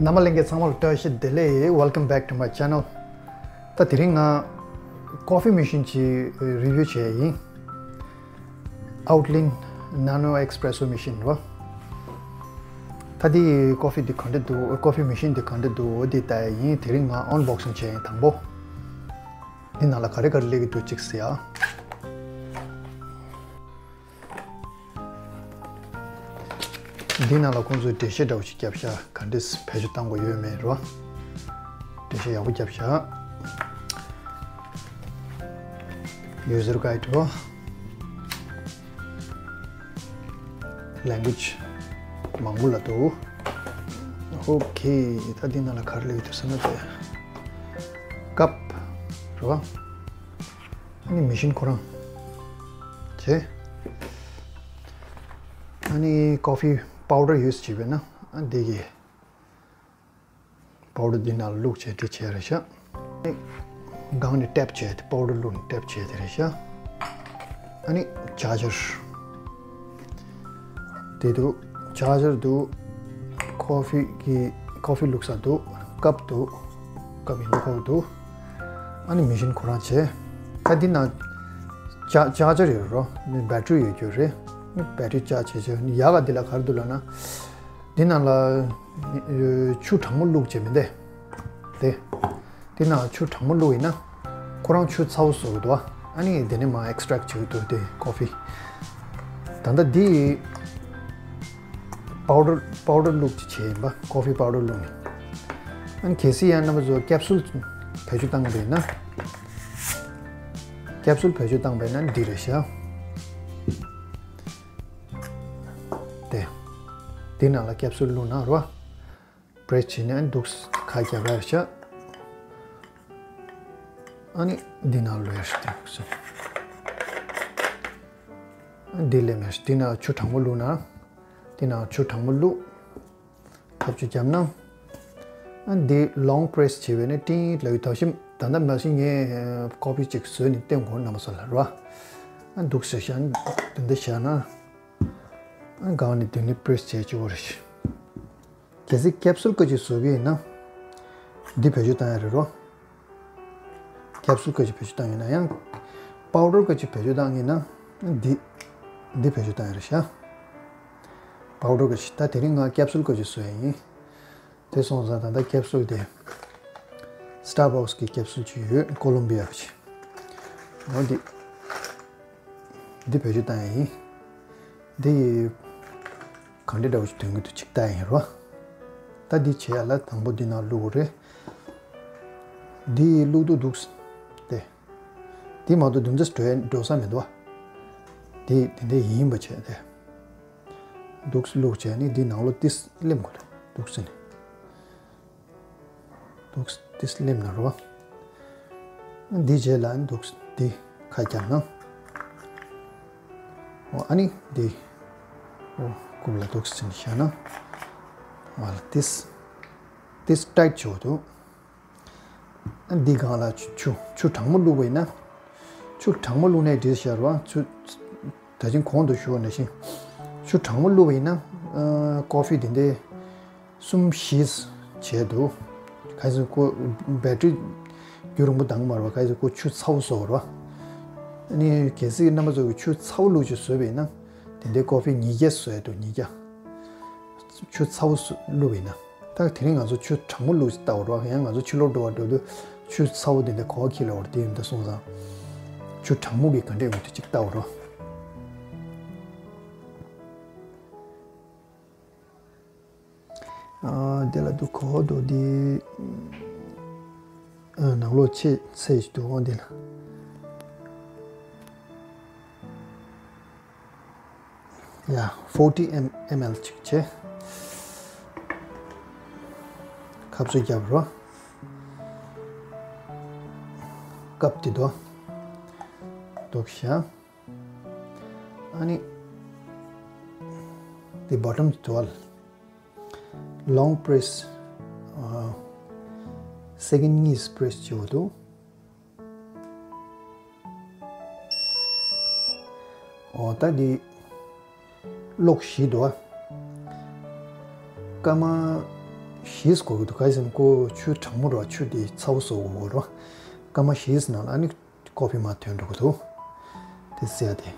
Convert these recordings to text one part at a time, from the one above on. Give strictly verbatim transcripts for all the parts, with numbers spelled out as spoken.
རྣམ་པ་ལྷན་རྒྱས་ཚང་མ་ལ་བཀྲ་ཤིས་བདེ་ལེགས། Welcome back to my channel. ད་དེ་རིང་ང་ཀོ་ཕི་མེ་ཤིན་ཅིག་རི་བིའུ་བྱས་ཡིན། Outline Nano Espresso Machine རོ། ད་འདི་ཀོ་ཕི་འདི་ག་འདྲ་འདུག་ཀོ་ཕི་མེ་ཤིན་འདི་ག་འདྲ་འདུག་འོ་འདི་ལྟ་ཡིན། དེ་རིང་ང་ཨན་བོག་སིང་བྱས་ཡིན་དང་པོ། འདི་ནང་ལ་ག་རེ་ག་རེ་སླེབས་ཀྱི་འདུག་ཅིག་ཟེར་ཡ། འདི་ནང་ལ་ཁོང་ཚོས་འགྲེལ་བཤད་འདྲ་བོ་ཞིག་བརྒྱབ་ཤག་ག་འདྲས་བེད་སྤྱོད་བཏང་དགོས་ཡོད་མེད་རོ། འགྲེལ་བཤད་ཡག་པོ་བརྒྱབ་ཤག User Guide རོ། Language མང་པོ་ལ་འདུག Okay, ད་འདི་ནང་ལ་ག་རེ་སླེབས་ཀྱི་འདུག་ཟེར་ན་དེ། ཀབ་རོ། ཨ་ནི་མེ་ཤིན་ཁོ་རང་བྱས། ཨ་ནི་ཀོ་ཕི་པའུ་ཌར་ཡུ་སི་བྱས་པས་ན་ཨ་འདི་གི་པའུ་ཌར་འདི་ནང་བླུགས་བྱས་འདི་བྱས་རེད་ཤག་ཨ་ནི་སྒང་ནས་ཊེབ་བྱས་ཏེ་པའུ་ཌར་བླུགས་ནས་ཊེབ་བྱས་དེ་རེད་ཤག་ཨ་ནི་ཅར་ཇར། དེ་འདུག་ཅར་ཇར་འདུག་ཀོ་ཕི་གི་ཀོ་ཕི་བླུགས་ས་འདུག་ཀབ་འདུག་ཀབ་ཡིན་འདུག་ཁོག་འདུག་ཨ་ནི་མེ་ཤིན་ཁོ་རང་བྱས། ད་འདི་ནང་ཅར་ཅར་ཇར་ཡོད་རོ། ནི་བེ་ཊི་རི་ཡོད་རྒྱུ་རེད། ནི་བེ་ཊི་རི་ཅར་ཇ་བྱས་བྱས་ནི་ཡག་ག་འདི་ལ་ག་རེ་འདུག་ལབ་ན། འདི་ནང་ལ་ཆུ་གྲང་མོ་བླུགས་བྱས་མི་འདི། དེ། དེ་ནང་ཆུ་གྲང་མོ་བླུགས་ཡིན་ན། ཁོ་རང་ཆུ་ཚ་བོ་བཟོ་གི་འདུག་ཨ་ནི་དེ་ནས་མར་ཨེག་སི་ཊེག་བྱེད་ཀྱི་འདུག་དེ་ཀོ་ཕི། ད་ལྟ་འདི་པའུ་ཌར་པའུ་ཌར་བླུགས་ཀྱི་བྱས་ཡིན་པ། ཀོ་ཕི་པའུ་ཌར་བླུགས་ནས། ཨ་ནི་གལ་སྲིད་ཡང་རྣམ་པ་ཚོ་ཀེབ་སུལ་བེད་སྤྱོད་བཏང་པས་ན། ཀེབ་སུལ་བེད་སྤྱོད་བཏང་པས་ན་འདི་རེད་ཤག་དེ། འདི་ནང་ལ་ཀེབ་སུལ་བླུགས་ན་རོ། པྲེས་བྱས་ནས་འདུག་ཁ་རྒྱབ་ཡར་བཞག་ཨ་ནི་འདི་ནང་ལོས་ཏེ་འདུག་སེ། འདི་ལས་མེད་འདི་ནང་ཆུ་གྲང་མོ་བླུགས་ན། འདི་ནང་ཆུ་གྲང་མོ་བླུགས། ཐབས་ཆུ་བརྒྱབ་ན། འདི་ལོང་པྲེས་བྱས་པས་ནི་ཏིང་ལ་ཡི་ཐབས་ཤེས་ད་ལྟ་མ་གཞི་ངས་ཀོ་ཕི་ཅིག་བཟོས་ནས་སྟོན་གོ་རྣམ་པ་ཚོ་ལ་རོ། འདུག་སེ་བཞག་འདི་འདི་བཞག་ན། སྒང་ནས་འདི་ནས་པྲེས་བྱས་བཅུག་པ་རེད། གལ་སྲིད་ཀེབ་སུལ་སྐད་ཅིག་བཟོ་གི་ཡིན་ན། འདི་བེད་སྤྱོད་བཏང་ཡ་རེད་རོ། ཀེབ་སུལ་སྐད་ཅིག་བེད་སྤྱོད་བཏང་ཡིན་ན་ཡང་། པའུ་ཌར་སྐད་ཅིག་བེད་སྤྱོད་བཏང་ཡིན་ན། འདི། འདི་བེད་སྤྱོད་བཏང་ཡ་རེད་ཤག་པའུ་ཌར་སྐད་ཅིག་ད་དེ་རིང་ང་ཀེབ་སུལ་སྐད་ཅིག་བཟོ་ཡ་ཡིན། དེ་སོང་ཙང་ད་ལྟ་ཀེབ་སུལ་དེ། སི་ཊར་བྷག་སི་གི་ཀེབ་སུལ་ཅིག་ཡོད་ཀོ་ལོམ་བི་ཡ་གི་ཅིག་འོ་འདི། འདི་བེད་སྤྱོད་བཏང་ཡ་ཡིན། འདི་ཡི་གང་འདྲ་འདྲ་བོ་ཞིག་དོན་གྱི་འདུག་ཅིག་ལྟ་ཡ་ཡིན་རོ། ད་འདི་བྱེད་ཡ་ལ་དང་པོ་འདི་ནང་བླུག་དགོས་རེད། འདི་བླུག་དུས་འདུག་སྟེ། འདི་མ་གཏོགས་འདི་ཚོ་འགྲོ་ཡ་འགྲོ་ས་མི་འདུག་བ། འདི་དེ་འདྲ་ཡིན་པ་བྱས་ཏེ། འདུག་བླུག་བྱས་ནི་འདི་ནང་ལོགས་ཏིས་སླེབས་དགོས་འདུག་འདུག་ཟེར་ནས། འདུག་ཏིས་སླེབས་ན་རོ། འདི་རྗེས་ལ་འདུག་འདི་ཁ་རྒྱབ་ན། འོ་ཨ་ནི་འདི། འོ་རྐུབ་ལ་འདུག་ཟིན་བཞག་ན། འོ་ལ་ཏིས། ཏིས་ཊའིཊ་བྱེད་འདུག་འདི་སྒང་ལ་ཆུ་ཆུ་ཆུ་གྲང་མོ་བླུགས་པ་ཡིན་ན། ཆུ་གྲང་མོ་བླུགས་ནས་འདྲིས་བཞག་རོ། ཆུ། ད་ཅིང་གོང་དུ་ཞུས་པ་ནང་བཞིན། ཆུ་གྲང་མོ་བླུགས་པ་ཡིན་ན། ཨ་ཀོ་ཕི་དེ་འདྲའི། གསུམ་བཞི་བྱས་འདུག་གལ་སྲིད་ཁོ་བེ་ཊི་རི་རྒྱུ་རིང་པོ་འདང་མ་རེད་པ། གལ་སྲིད་ཁོ་ཆུ་ཚ་བོ་བཟོ་བ་རེད་པ། ཨ་ནི་གལ་སྲིད་རྣམ་པ་ཚོ་གིས་ཆུ་ཚ་བོ་བླུགས་ཅིག་བཟོས་པ་ཡིན་ན། དེ་འདྲའི་ཀོ་ཕི་ཉིས་བརྒྱ་བཟོ་ཡ་འདུག་ཉིས་བརྒྱ། ཆུ་ཚ་བོ་བཟོ་བླུགས་པ་ཡིན་ན། ད་དེ་རིང་ང་ཚོ་ཆུ་གྲང་མོ་བླུགས་ཅིག་ལྟ་བ་རེད་པ། ཡང་ང་ཚོ་ཕྱི་ལོགས་འགྲོ་བ་འགྲོ་དུས་ཆུ་ཚ་བོ་དེ་འདྲ་གོ་བ་འཁྱེར་ལ་བར་དེ་ཡིན་ད་སོང་ཙང་། ཆུ་གྲང་མོ་གི་ག་འདྲས་ཡོང་གི་འདུག་ཅིག་ལྟ་བ་རེད་པ། ཨ། དེ་ལ་འདུག་གོ་འདུག་འདི། ཨ། ནང་ལོགས་ཆེ་ཚད་ཞིག་འདུག་འོ་འདི་ལ། ཡ། ཕོར་ཊི་ཨེམ་ཨེལ་ཅིག་བྱས། ཁབ་ཚུ་རྒྱབ་རོ། ཀབ་དེ་དོ། འདུག་བཞག་ཨ་ནི། འདི་བྷོ་ཊམ་དུ་བལ། ལོང་པྲེས། ཨ། སེ་ཀེན་ཌི་གཉིས་པྲེས་བྱེད་འོ་འདུག་འོ་ད་འདི། གློག་བཞི་འདུག་བ། སྐར་མ་ བཞི་བསྐོལ་གྱི་འདུག་ག་རེ་ཟེར་ན་ཁོ་ཆུ་གྲང་མོ་རེད་བ། ཆུ་དེ་ཚ་བོ་བཟོ་དགོས་རེད་བ། སྐར་མ་བཞིའི་ནང་ལ་ཨ་ནི་ཀོ་ཕི་མར་ཐོན་འགྲོ་གི་འདུག་དེ་ཟེར་ཡ་དེ།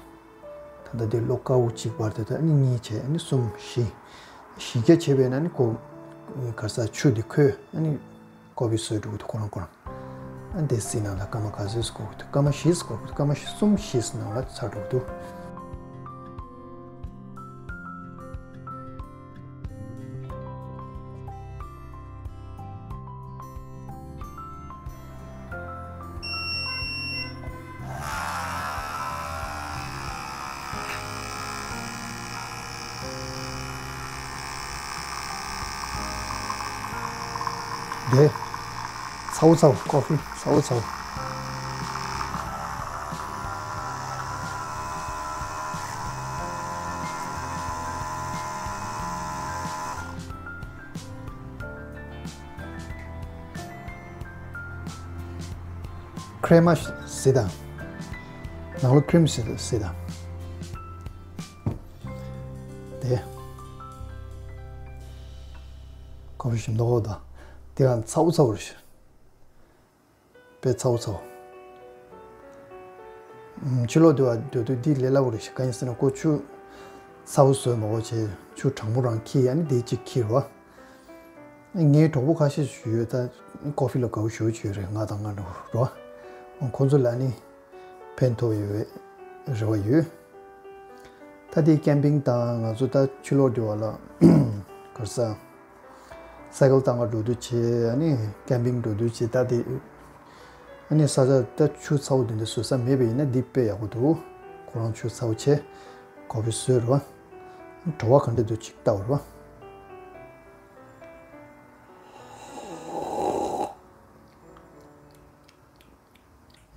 ད་ལྟ་དེ་གློག་དཀར་པོ་གཅིག་བར་དེ་ད་ཨ་ནི་གཉིས་བྱས། ཨ་ནི་གསུམ། བཞི། བཞི་བརྒྱ་བྱས་པས་ན་ཨ་ནི་ཁོ་ག་རེ་ཟེར། ཆུ་དེ་ཁོལ། ཨ་ནི་ཀོ་ཕི་བཟོས་འགྲོ་གི་འདུག་ཁོ་རང་ཁོ་རང་། ཨ་ནི་དེ་སི་ནང་ལ་སྐར་མ་ག་ཚོད་བསྐོལ་གྱི་འདུག་སྐར་མ་བཞི་བསྐོལ་གྱི་འདུག་སྐར་མ་གསུམ་བཞི་ནང་ལ་ཚར་འགྲོ་གི་འདུག་དེ། ཚ་བོ་ཚ་བོ། ཀོ་ཕི་ཚ་བོ་ཚ་བོ། ཁྲེ་མ་ཟེར་དང་། ནང་ལོགས་ཁྲེ་མ་ཟེར་དང་། དེ། ཀོ་ཕི་ཞིམ་མདོག་ཁ་པོ་དང་། དེ་ཡང་ཚ་བོ་ཚ་བོ་རེད། དཔེ་ཚ་བོ་ཚ་བོ། ཨམ། ཕྱི་ལོགས་དེ་བ་སྡོད་དུས་འདི་ལས་སླ་པོ་རེད་ཤག་གང་ཡིན་ཟེར་ན་ཁོ་ཆུ་ཚ་བོ་བཟོས་མ་དགོས་བྱས། ཆུ་གྲང་མོ་རང་འཁྱེར། ཨ་ནི་དེ་གཅིག་འཁྱེར་བ། ངའི་གྲོགས་པོ་ཁ་ཤས་ཤིག་ཡོད། ད་ཀོ་ཕི་ལ་དགའ་པོ་ཞེ་པོ་ཅིག་ཡོད་རེད། ང་དང་ང་འདྲ་བོ་རེད་བ། ཁོང་ཚོ་ལ་ནི་ཕན་ཐོགས་ཡོད་པའི་རེ་བ་ཡོད། ད་དེ་ཀེམ་པིང་དང་། ང་ཚོ་ད་ཕྱི་ལོགས་འགྲོ་བ་ལ་ག་རེ་ཟེར། སའི་ཀལ་བཏང་ག་འགྲོ་དུས་བྱས། ཨ་ནི་ཀེམ་པིང་འགྲོ་དུས་བྱས། ད་དེ་ཨ་ནི་ས་ཆ་ད་ཆུ་ཚ་བོ་དེ་འདྲ་བཟོ་ས་མེད་པ་ཡིན་ན་འདི་དཔེ་ཡག་པོ་འདུག་ཁོ་རང་ཆུ་ཚ་བོ་བྱས་ཀོ་ཕི་བཟོས་རེད་བ། བྲོ་བ་ག་འདྲ་འདུག་ཅིག་ལྟ་བ་རེད་བ།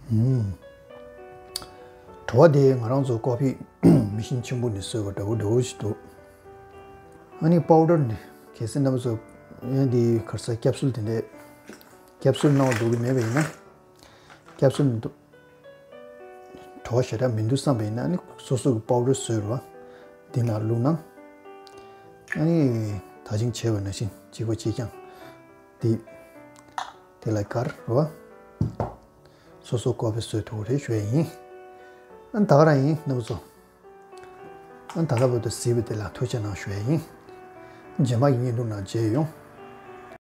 ཨུམ། བྲོ་བ་དེ་ང་རང་ཚོ་ཀོ་ཕི་མི་ཤིན་ཆེན་པོ་ནས་བཟོས་པ་འདྲ་བོ་འདྲ་བོ་ཞིག་འདུག་ཨ་ནི་པའུ་ཌར་ནི་གལ་སྲིད་རྣམ་པ་ཚོ་ཡང་དེ་ག་རེ་ཟེར། ཀེབ་སུལ་དེ་འདྲས། ཀེབ་སུལ་སྣང་བ་འདུག་གི་མེད་པ་ཡིན་ན། ཀེབ་སུལ་མི་འདུག་བྲོ་བ་ཞེ་དྲག་མི་འདུག་བསམ་པ་ཡིན་ན། ཨ་ནི་སོ་སོ་གི་པའུ་ཌར་བཟོས་རེད་བ། འདི་ནང་བླུགས་ན། ཨ་ནི་ད་ཅིང་བྱས་པ་ནང་བཞིན་གཅིག་པ་གཅིག་རྐྱང་། འདི། དེ་ལ་དཀར་རེད་བ། སོ་སོ་ཀོ་ཕི་བཟོས་ཐུབ་ཀྱི་རེད་ཞུ་ཡ་ཡིན། ཨ་ནི་ད་ག་རང་ཡིན་རྣམ་པ་ཚོ། ཨ་ནི་ད་ལྟ་བར་དུ་གཟིགས་པ་དེ་ལ་ཐུགས་རྗེ་གནང་ཞུ་ཡ་ཡིན། རྗེས་མ་ཡི་བརྙན་ཐུང་ནང་མཇལ་ཡོང་།